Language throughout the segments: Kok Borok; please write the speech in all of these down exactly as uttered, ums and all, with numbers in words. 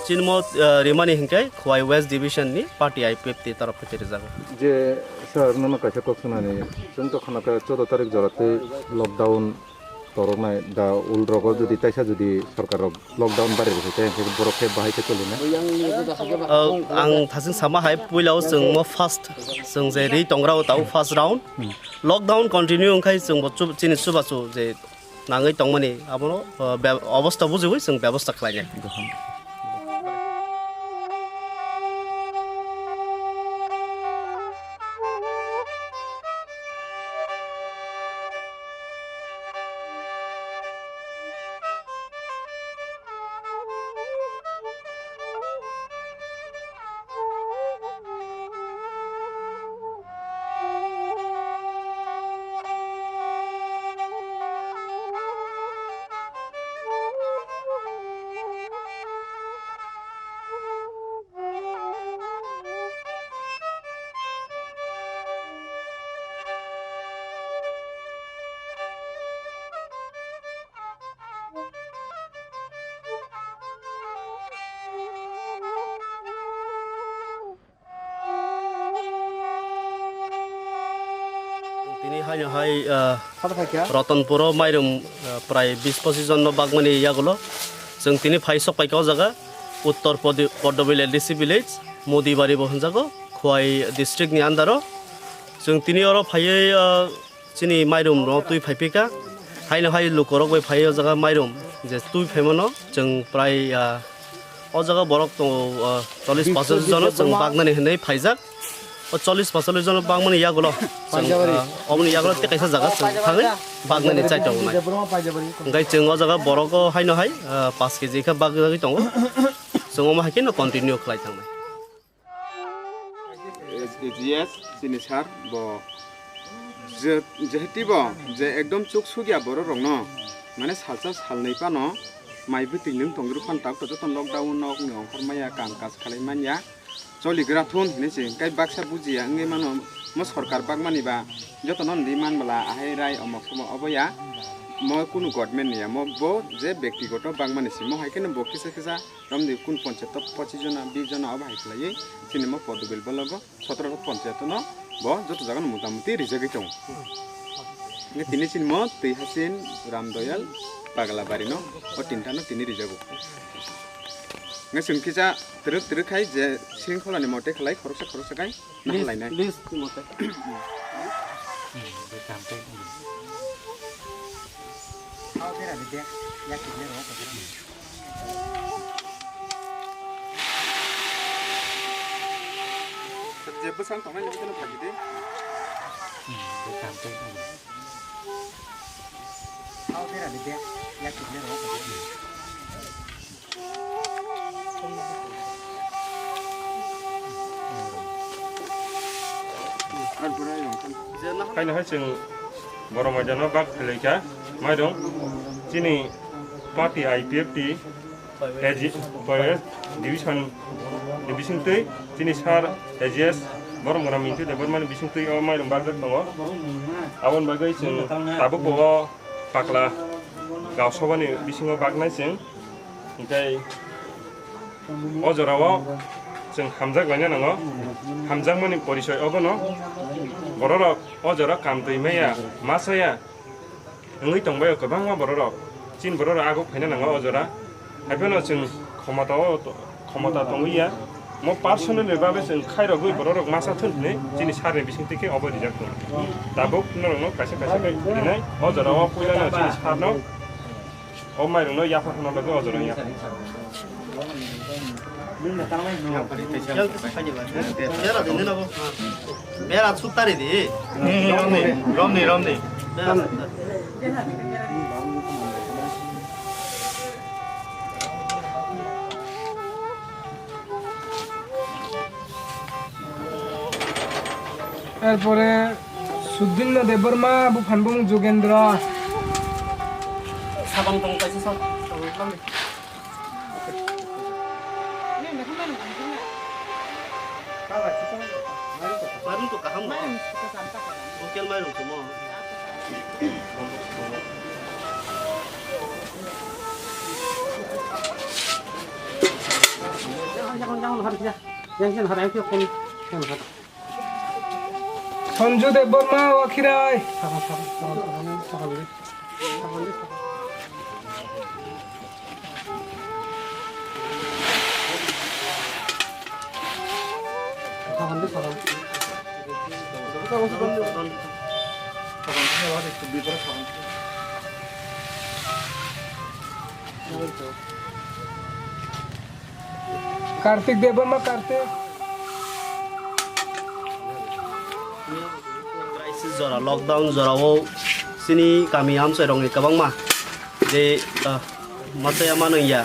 Chinmo, ah, rimani hinkhe Khowai West Division ni party I P F T ni torof khe rijago. Je sir, nono kaisa kok sunani, chwng to khana khe choudo tarik jora tei lockdown toroknai, da ulrogo jodi taisa jodi sorkar rok lockdown bari rwkhe, tei hwnkhe borok khe bahai khe choli na? Ah, ang thasing sama hai, puila o chwng mo first, chwng je ri tongra o tao first round. Lockdown continue wngkhai chwng bo chup-, chini chubachu je nangwi tongmani abono, ah, be-, obosta bujiwi chwng bebosta khlainai. Tini haino hai, ah, Rotonpuro mairum, ah, prai bis pochis jon no bagmani yagulo. Chwng tini phai sok paikha o jaga Uttor Podi-, Poddobil L D C village, Modibari bo hwnjago, Khowai district ni under o. Chwng tini oro phaiwi, ah, chini mairum no twi phai phika. Haino hai lukorok bai phai o jaga mairum je twi phaimano chwng prai, ah, o jaga borok tongo, ah, chollish pasallish jono chwng bagnani hinwi phaijak. O chollish pasallish jono bagmani yagulo chwng, ah, oboni yagulo tei kaisa jaga chwng thangwi bagnani chai tongo nai. Hwnkhe chwng o jaga borok o haino hai, ah, paanch K G khe bagjagwi tongo. Chwng omo hai kheno continue khlai thangnai. A G S chini sir bo je, jeheti bo je ekdom chuk sugya borok rokno, mane salsa salnwi phano mai bwtwi nwng tongwi rw phano tabuk to joto lockdown nok ni ongkhor maya, kam kaj khalai manya, choli gra thun hinwi se kai baksa bujiya wngwi mano. Mo sorkar bagmani ba jotono nwi man bwla ahai rai omok somok obo ya, mo kunu government ni ya, mo bo je bektigoto bagmani se, mo hai kheno bo kisa kisa romni kun ponchayat o pochis jona, bis jona obo hai khlaiwi chini mo Poddobil block o sotoro ponchayat no bo joto jaga no mota moti rijagwi tongo. Nge tini chini mo twi hasin Ramdoyal Paglabari no o tinta no tini rijago. Nge chwng kisa twrwk twrwk khai je shringkhola ni mote khlai khoroksa khoroksa khai. List, nahalai nai. List mote. Je bwsang tongnai nini kheno phaidi. Haino hai chwng borok maidano bak khlaikha, mairung chini party I P F T, A G, division ni bisingtwi chini sir A G S Boromgra Mintu Debbarmani bisingtwi o mairung bakjak tongo. Aboni bagwi chwng tabukbo o Pakla Gausobani bisingo baknai chwng. Hinkhe o jorao chwng hamjak laina nango. Hamjakmani porichoi obono bororok o jora kam twi maya, ma chaya wngwi tongbaio kwbangma bororok. Chini bororok aguk phaina nango o jora. Haiphano chwng khomotao, khomota tongwi ya. Mo personally babe chwng khairogwi bororok masa thun hwnwi chini sir ni bisingtwi khe obo rijak tongo. Tabuk norokno kaisa kaisa khe rinai o jorao puilano chini sir no o mairungno yapha khna bagwi o jorao yapha. Bera suk tari di. Romni, romni, romni. Erpore Sudinno Debbarma, buphan bumung Jugendra. Sabang tong kaisa sa. Mairum to kaham no. Local mairum to mo. Sanju Debbarma, Wakhirai. Kartik Debbarma, Kartik. Crisis jora, lockdown jorao chini kami amchairokni kwbangma je, ah, machaya manwngya,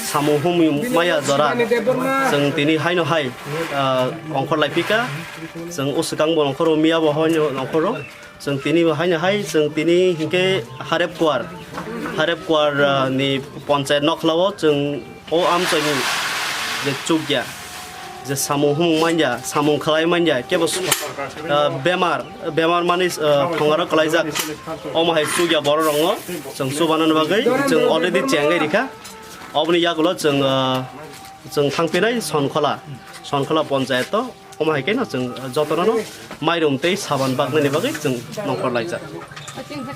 samung humung maya jora, chwng tini haino hai, ah, ongkhor laipika, chwng o swkangbo ongkhoro miyabo haino ongkhoro. Chwng tini bo haino hai, chwng tini hinkhe Harep Kuar, Harep Kuar, ah, ni ponchayat nokhlao chwng o amchaini je chukya, je samung humung manya, samung khlai manya, kebo su-, ah, bemar, bemar mani, ah, thongaro klaijak, omo hai chukya borok rokno chwng chubanani bagwi chwng already chengwi rikha. Oboni yagulo chwng, ah, chwng thangpinai Sonkhola, Sonkhola ponchayat o. Omo hai khe no chwng jotono no mairum tei saban baknani bagwi chwng nongkhor laijak.